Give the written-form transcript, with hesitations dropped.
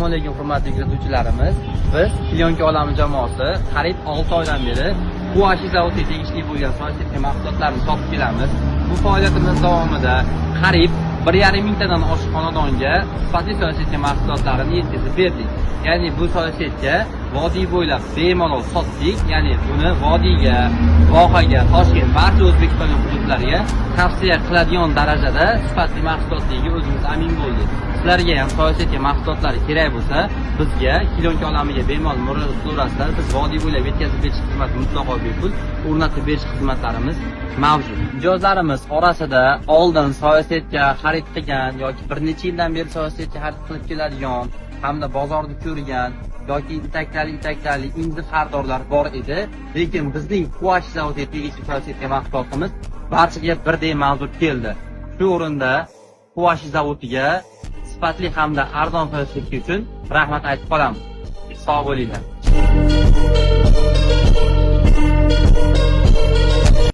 Assalomu alaykum, hurmatli kuzatuvchilarimiz. Biz Plyonka olami jamoasi qariyb 6 oydan beri Huashi zavodiga tegishli bo'lgan soya mahsulotlarini sotib kelamiz. Bu faoliyatimiz davomida qariyb 1,5 mingtadan oshiq xonadonga sifatli soya mahsulotlarini yetkazib berdik. Ya'ni bu soya vodiy bo'ylab bemalol sotdik. Ya'ni buni vodiyga, vohaga, Toshkent, barcha O'zbekistonning hududlariga tavsiya qiladigan darajada sifatli mahsulotligiga o'zimiz amin bo'ldik. Sizlarga ham soya mahsulotlari kerak bo'lsa, bizga, Plyonka olamiga bemalol murojaat qilaverasizlar. Biz vodiy bo'ylab yetkazib berish xizmati mutlaqo bepul, o'rnatib berish xizmatlarimiz mavjud. Mijozlarimiz orasida oldin soya xarid qilgan yoki bir necha yildan beri soya xarid qilib keladigan hamda bozorni ko'rgan yoki itaklari itaklari endi xaridorlar bor edi. Lekin bizning Quvash zavodiga tegishli soya mahsulotimiz barchaga birdek manzur keldi. Shu o'rinda Quvash zavodiga sifatli hamda arzon soya uchun rahmat aytib qolamiz. Sog' bo'linglar.